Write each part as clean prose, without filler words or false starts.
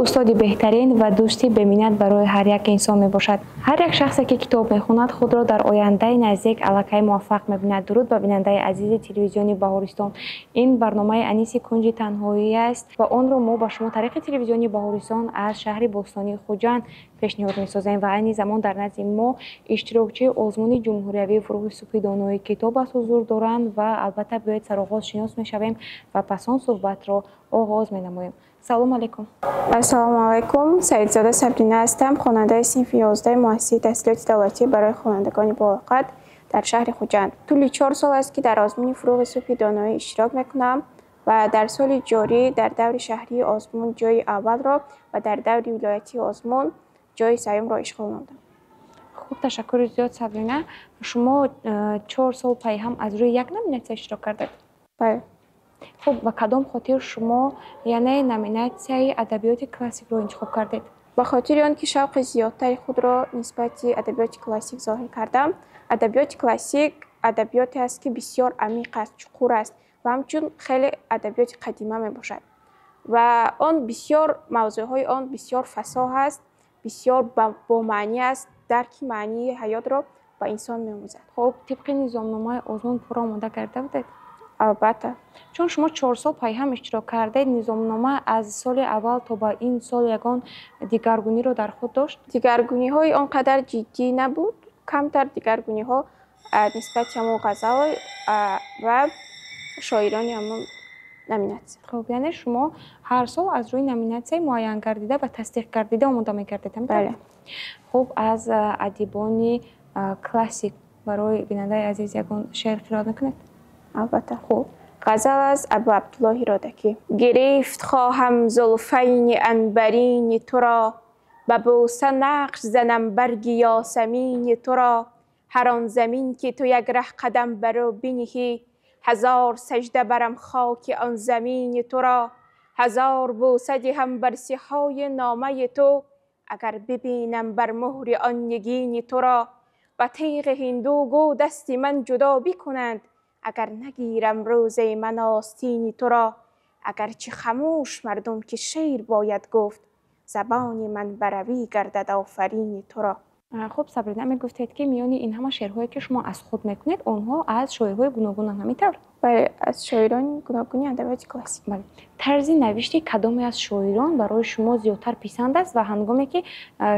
Устоди беҳтарин ва дӯсти беминнат барои ҳар як инсон мебошад. Ҳар як шахсе, ки китоб мехонад, худро дар ояндаи наздик аллакай муваффақ мебинад. Дуруд ба бинандаи азизи телевизиони Баҳористон. Ин барномаи Аниси кунҷи танҳоӣ аст ва онро мо ба шумо тариқи телевизиони Баҳористон аз шаҳри бостонии Хуҷанд пешниҳод месозем. Ва айни замон дар назди мо иштирокчии озмуни ҷумҳуриявии «Фурӯғи субҳи донои китоб» аст ҳузур доранд ва албатта биёед, сароғоз шинос мешавем ва пас он суҳбатро оғоз менамоем. Салом алейкум. Ассалому алайкум. Саидзода Сабрина ҳастам, хонандаи синфи 11-уми муассисаи таҳсилоти давлатӣ барои хонандагони болоқат дар шаҳри Хуҷанд. Тӯли 4 сол аст, ки дар озмуни «Фурӯғи субҳи доноӣ» иштирок мекунам ва дар соли ҷорӣ дар даври шаҳрии озмун ҷойи аввалро ва дар даври вилоятии озмун ҷойи сеюмро ишғол намудам. Хуб, ташаккури зиёд, Сабрина. Шумо 4 сол пайҳам аз рӯи як номинатсия иштирок кардед? Бале. Хуб, ба кадом хотир шумо, яъне, номинатсияи адабиёти классикро интихоб кардед? Ба хотири он ки шавқи зиёдтари худро нисбати адабиёти классик зоҳир кардам. Адабиёти классик адабиёте аст, ки бисёр амиқ аст, чуқур аст ва ҳамчун хеле адабиёти қадима мебошад ва он бисёр мавзӯъҳои он бисёр фасоҳ аст, бисёр бомаънӣ аст, дарки маънии ҳаётро ба инсон меомӯзад. Хуб, тибқи низомномаи озмун пурра омода карда будед? Албатта. Чун шумо 4 сол пайҳам иштирок кардед, низомнома аз соли аввал то ба ин сол ягон дигаргуниро дар худ дошт? Дигаргуниҳои он қадар ҷиддӣ набуд, камтар дигаргуниҳо нисбати ҳамон ғазал ва шоирони ҳамон номинатсия. Хуб, яъне шумо ҳар сол аз рӯи номинатсияи муайян гардида ва тасдиқ гардида омода мекардед? Бале. Хуб, аз адибони классик барои бинандаи азиз ягон шеър қироат мекунед? Албатта. Хуб. Ғазал аз Абу Абдуллоҳи Рӯдакӣ. Гирифт хоҳам зулфайни анбарини туро, ба бӯса нақш занам барги ёсамини туро. Ҳар он замин ки ту як раҳ қадам бар ӯ биниҳӣ, ҳазор саҷда барам хоки он замини туро. Ҳазор бӯса диҳам бар сиҳҳои номаи ту, агар бибинам бар муҳри он нигини туро. Ба теғи ҳинду гӯ дасти ман ҷудо бикунанд, агар нагирам рӯзе ман остини туро. Агарчи хамӯш мардум, ки шеър бояд гуфт, забони ман баравӣ гардад офарини туро. Хуб, Сабрина, мегуфтед, ки миёни ин ҳама шеърҳое, ки шумо аз худ мекунед, онҳо аз шоирҳои гуногунанд, ҳамин тавр? Бале, аз шоирони гуногуни адабиёти классик. Бале, тарзи навишти кадоме аз шоирон барои шумо зиёдтар писанд аст ва ҳангоме ки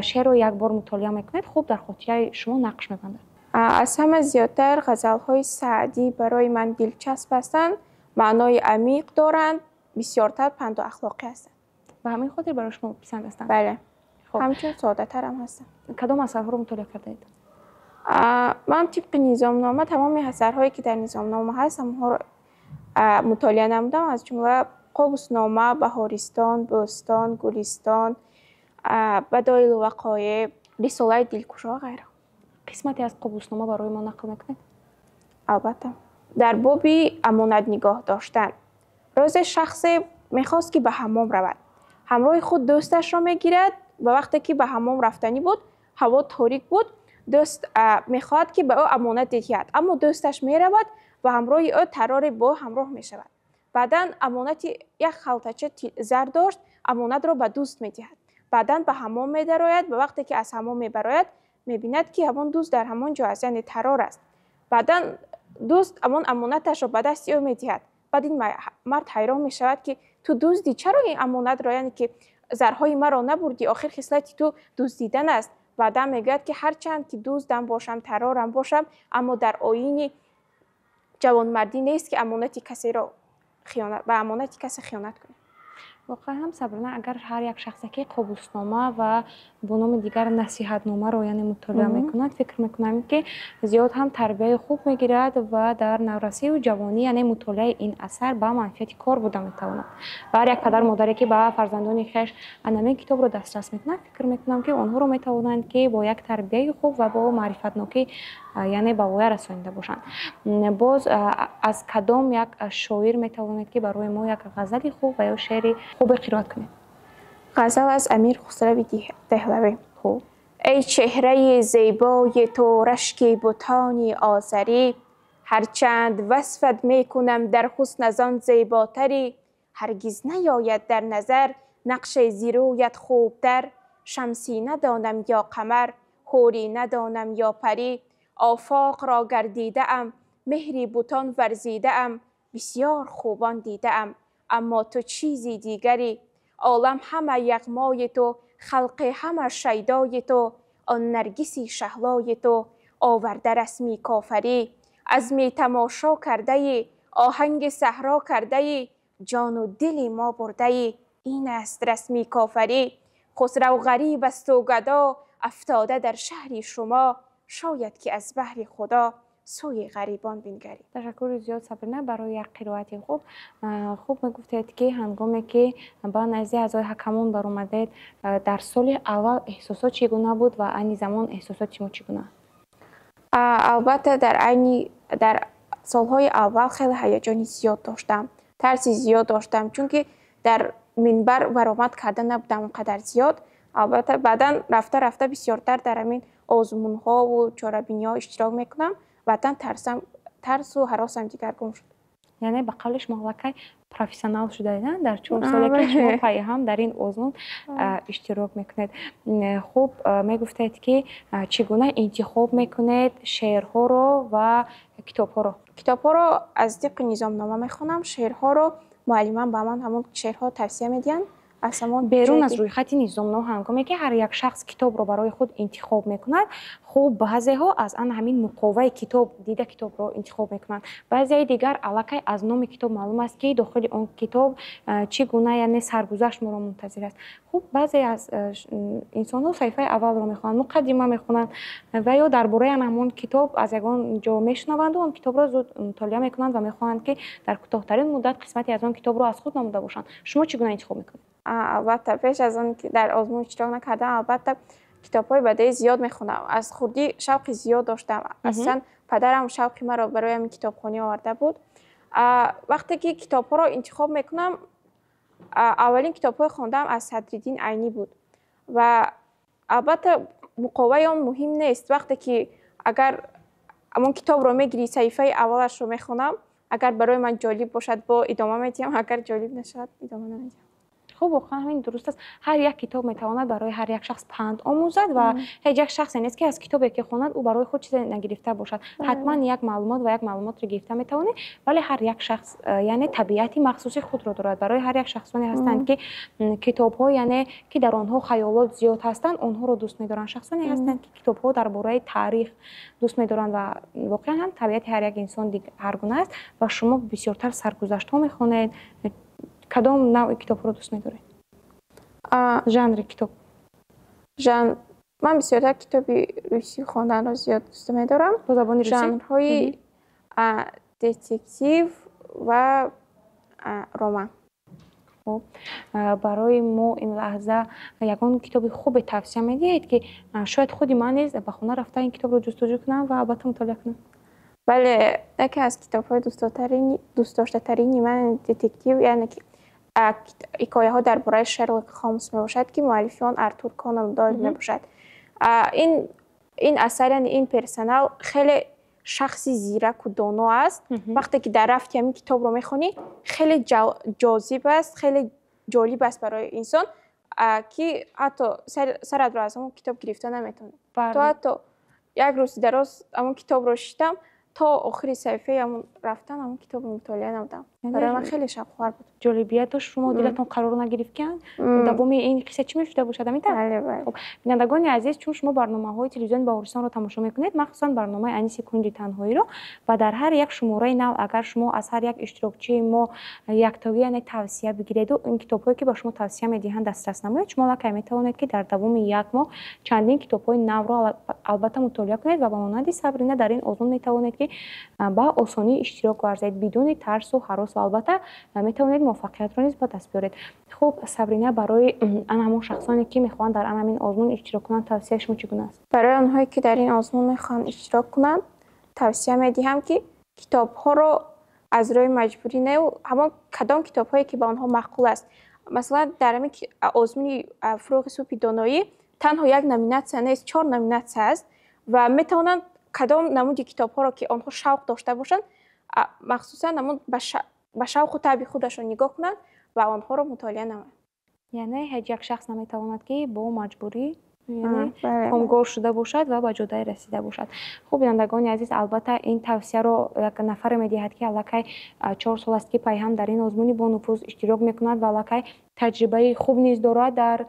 шеърро як бор мутолиа мекунед, хуб дар хотираи шумо нақш мебандад? Аз ҳама зиёдтар ғазалҳои Саъдӣ барои ман дилчасп ҳастанд, маънои амиқ доранд, бисёртар панду ахлоқӣ ҳастанд. Ба ҳамин хотир барои шумо писанд ҳастанд? Бале, ҳамчун содатарам ҳастанд. Кадом асарҳоро мутолиа кардаед? Ман тибқи низомнома тамоми асарҳое, ки дар низомнома ҳаст, ҳамонҳоро мутолиа намудам, аз ҷумла Қобуснома, Баҳористон, Бӯстон, Гулистон, Бадоилу вақоеъ, Рисолаи дилкушо ва ғайра. Қисмате аз Қобуснома барои мо нақл мекунед? Албатта. Дар боби амонат нигоҳ доштан. Рӯзе шахсе мехост, ки ба ҳаммом равад. Ҳамроҳи худ дӯсташро мегирад ва вақте ки ба ҳаммом рафтанӣ буд, ҳаво торик буд, дӯст мехоҳад, ки ба ӯ амонат диҳад, аммо дӯсташ меравад ва ҳамроҳи ӯ тароре бо ҳамроҳ мешавад. Баъдан амонати як халтача зар дошт, амонатро ба дӯст медиҳад. Баъдан ба ҳаммом медарояд ва вақте ки аз ҳаммом мебарояд, мебинад, ки ҳамон дӯст дар ҳамон ҷо аст, яъне тарор аст. Баъдан дӯст ҳамон амонаташро ба дасти ӯ медиҳад. Баъд ин мард ҳайрон мешавад, ки ту дуздӣ, чаро ин амонатро, яъне ки зарҳои маро набурдӣ? Охир хислати ту дуздидан аст. Баъдан мегӯяд, ки ҳарчанд ки дуздам бошам, тарорам бошам, аммо дар оини ҷавонмардӣ нест, ки амонати касеро ба амонати касе хиёнат кунем. Воқеан ҳам, Сабрина, агар ҳар як шахсе ки Қобуснома ва бо номи дигар Насиҳатномаро, яъне, мутолиа мекунад, фикр мекунам, ки зиёд ҳам тарбияи хуб мегирад ва дар наврасию ҷавонӣ, яъне, мутолиаи ин асар ба манфиати кор буда метавонад. Ва ҳар як падару модаре, ки ба фарзандони хеш ҳамин китобро дастрас мекунад, фикр мекунам, ки онҳоро метавонанд, ки бо як тарбияи хуб ва бо маърифатнокӣ, яъне, ба воя расонида бошанд. Боз аз кадом як шоир метавонед, ки барои мо як ғазали хуб ва ё шеъри хубе қироат кунед? Ғазал аз Амир Хусрави Деҳлавӣ. Хуб. Эй чеҳраи зебои ту рашки бутони озарӣ, ҳарчанд васфат мекунам, дар ҳусн аз он зеботарӣ. Ҳаргиз наёяд дар назар нақши зирӯят хубтар. Шамсӣ надонам ё қамар, ҳурӣ надонам ё парӣ. Офоқро гардидаам, меҳри бутон варзидаам, бисёр хубон дидаам, аммо ту чизи дигарӣ. Олам ҳама яғмои ту, халқи ҳама шайдои ту, он наргиси шаҳлои ту оварда расми кофарӣ. Азми тамошо кардаӣ, оҳанги саҳро кардаӣ, ҷону дили мо бурдаӣ, ин аст расми кофарӣ. Хусрав ғариб асту гадо, афтода дар шаҳри шумо, шояд ки аз баҳри Худо сӯи ғарибон бингарӣ. Ташаккури зиёд, Сабрина, барои як қироати хуб. Хуб, мегуфтед, ки ҳангоме ки ба назди аъзои ҳакамон баромадед, дар соли аввал эҳсосот чӣ гуна буд ва айни замон эҳсосоти шумо чӣ гуна? Албатта, дар солҳои аввал хеле ҳаяҷони зиёд доштам, тарси зиёд доштам, чунки дар минбар баромад карда набудам он қадар зиёд. Албатта, баъдан рафта рафта бисёртар дар ҳамин озмунҳову чорабиниҳо иштирок мекунам, баъдан тарсу ҳаросам дигаргун шуд. Яъне, ба қавли шумо, аллакай профессионал шудаед дар 4 соле ки шумо пайҳам дар ин озмун иштирок мекунед. Хуб, мегуфтед, ки чӣ гуна интихоб мекунед шеърҳоро ва китобҳоро? Китобҳоро аз тибқи низомнома мехонам, шеърҳоро муаллимам ба ман ҳамон шеърҳо тавсия медиҳанд. Аз ҳамон Берун аз рӯйхати низомнома, ҳангоме ки ҳар як шахс китобро барои худ интихоб мекунад, хуб, баъзеҳо аз ан ҳамин муқоваи китоб дида китобро интихоб мекунанд, баъзеи дигар аллакай аз номи китоб маълум аст, ки дохили он китоб чӣ гуна, яъне саргузашт моро мунтазир аст. Хуб, баъзе аз инсонҳо саҳифаи аввалро мехонанд, муқаддима мехонанд ва ё дар бораи ан ҳамон китоб аз ягон ҷо мешунаванду он китобро зуд мутолиа мекунанд ва мехоҳанд, ки дар кӯтоҳтарин муддат қисмате аз он китобро аз худ намуда бошанд. Шумо чӣ гуна интихоб мекунед? Албатта, пеш аз он ки дар озмун иштирок накардам, албатта, китобҳои бадеӣ зиёд мехондам. Аз хурдӣ шавқи зиёд доштам. Асосан падарам шавқи маро барои ҳамин китобхонӣ оварда буд. Вақте ки китобҳоро интихоб мекунам, аввалин китобҳои хондам аз Садриддин Айнӣ буд ва албатта, муқоваи он муҳим нест. Вақте ки агар ҳамон китобро мегирӣ, саҳифаи аввалашро мехонам, агар барои ман ҷолиб бошад, бо идома медиҳам, агар ҷолиб нашавад, идома намедиҳам. Хуб, воқеан ҳамин дуруст аст. Ҳар як китоб метавонад барои ҳар як шахс панд омӯзад ва ҳеҷ як шахсе нест, ки аз китобе ки хонад, ӯ барои худ чизе нагирифта бошад. Ҳатман як маълумот ва як маълумотро гирифта метавонед, вале ҳар як шахс, яъне табиати махсуси худро дорад. Барои ҳар як шахсоне ҳастанд, ки китобҳо, яъне ки дар онҳо хаёлот зиёд ҳастанд, онҳоро дӯст медоранд. Шахсоне ҳастанд, ки китобҳо дар бораи таърих дӯст медоранд ва воқеан ҳам табиати ҳар як инсон ҳаргуна аст. Ва шумо бисёртар саргузаштҳо мехонед? Кадом навъи китобҳоро дӯст медоред, жанри китоб? Ман бисёртар китоби русӣ хонданро зиёд дӯст медорам. Бо забони русӣ? Жанрҳои детектив ва роман. Хуб, барои мо ин лаҳза ягон китоби хубе тавсия медиҳед, ки шояд худи ман низ ба хона рафта ин китобро ҷустуҷӯ кунам ва албатта мутолиа кунам? Бале, яке аз китобҳои дӯстдоштатарини ман детектив, яъне ки ҳикояҳо дар бораи Шерлок Холмс мебошад, ки муаллифи он Артур Конан Дойл мебошад. Ин асар, яъне ин персонал хеле шахси зираку доно аст. Вақте ки дар рафти ҳамин китобро мехонӣ, хеле ҷозиб аст, хеле ҷолиб аст барои инсон, ки ҳатто саратро аз ҳамон китоб гирифта наметавонӣ. То ҳатто як рӯзи дароз ҳамон китобро шиштам, то охири саҳифаи ҳамон рафтан ҳамон китобро мутолиа намудам. Барои ман хеле шавқовар буд. Ҷолибият дошт, шумо дилатон қарор нагирифт, ки давоми ин қисса чӣ мешуда бошад, ҳамин тавр? Хуб, бинандагони азиз, чун шумо барномаҳои телевизиони Баҳористонро тамошо мекунед, махсусан барномаи Аниси кунҷи танҳоиро, ва дар ҳар як шумораи нав агар шумо аз ҳар як иштирокчии мо яктогӣ, яъне тавсия бигиреду ин китобҳое, ки ба шумо тавсия медиҳанд, дастрас намоед, шумо аллакай метавонед, ки дар давоми як моҳ чандин китобҳои навро албатта мутолиа кунед ва ба монанди Сабрина дар ин озмун метавонед, ки ба осонӣ иштирок варзед бидуни тарсу ҳарос ва албатта метавонед муваффақиятро низ ба даст биёред. Хуб, Сабрина, барои ан ҳамон шахсоне, ки мехоҳанд дар ан ҳамин озмун иштирок кунанд, тавсияи шумо чӣ гуна аст? Барои онҳое, ки дар ин озмун мехоҳанд иштирок кунанд, тавсия медиҳам, ки китобҳоро аз рӯи маҷбурӣ не, ҳамон кадом китобҳое, ки ба онҳо маъқул аст. Масалан, дар ҳамин озмуни Фурӯғи субҳи доноӣ танҳо як номинатсия нест, чор номинатсия аст ва метавонанд кадом намуди китобҳоро, ки онҳо шавқ дошта бошанд, махсусан ҳамон ба шавқу табъи худашон нигоҳ кунанд ва онҳоро мутолиа намоянд. Яъне ҳеҷ як шахс наметавонад, ки бо маҷбурӣ, яъне комгор шуда бошад ва ба ҷодае расида бошад. Хуб, бинандагони азиз, албатта, ин тавсияро як нафаре медиҳад, ки аллакай 4 сол аст, ки пайҳам дар ин озмуни бонуфуз иштирок мекунад ва аллакай таҷрибаи хуб низ дорад дар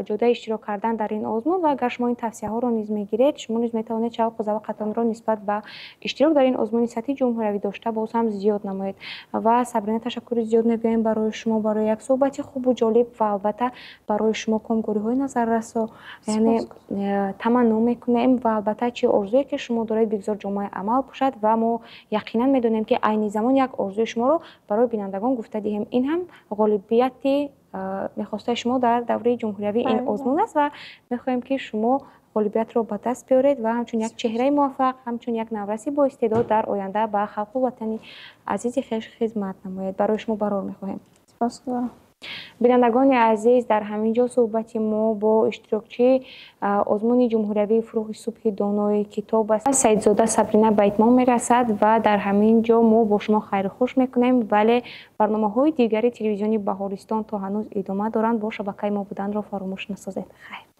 ҷодаи иштирок кардан дар ин озмун. Ва агар шумо ин тавсияҳоро низ мегиред, шумо низ метавонед шавқу завқатонро нисбат ба иштирок дар ин озмуни сатҳи ҷумҳуриявӣ дошта боз ҳам зиёд намоед. Ва, Сабрина, ташаккури зиёд мегӯем барои шумо барои як суҳбати хубу ҷолиб ва албатта барои шумо комгориҳои назаррасо, яъне таманно мекунем. Ва албатта, чӣ орзуе ки шумо доред, бигзор ҷомаи амал пӯшад. Ва мо яқинан медонем, ки айни замон як орзуи шуморо барои бинандагон гуфта диҳем. Ин ҳам ғолибияти мехостаи шумо дар давраи ҷумҳуриявии ин озмун аст ва мехоҳем, ки шумо ғолибиятро ба даст биёред ва ҳамчун як чеҳраи муваффақ, ҳамчун як навраси боистеъдод дар оянда ба халқу ватани азизи хеш хизмат намоед. Барои шумо барор мехоҳем. Сипосгузорам. Бинандагони азиз, дар ҳамин ҷо суҳбати мо бо иштирокчии озмуни ҷумҳуриявии «Фурӯғи субҳи донои китоб» аст, Саидзода Сабрина, ба итмом мерасад. Ва дар ҳамин ҷо мо бо шумо хайру хуш мекунем, вале барномаҳои дигари телевизиони Баҳористон то ҳанӯз идома доранд. Бо шабакаи мо буданро фаромӯш насозед. Хайр.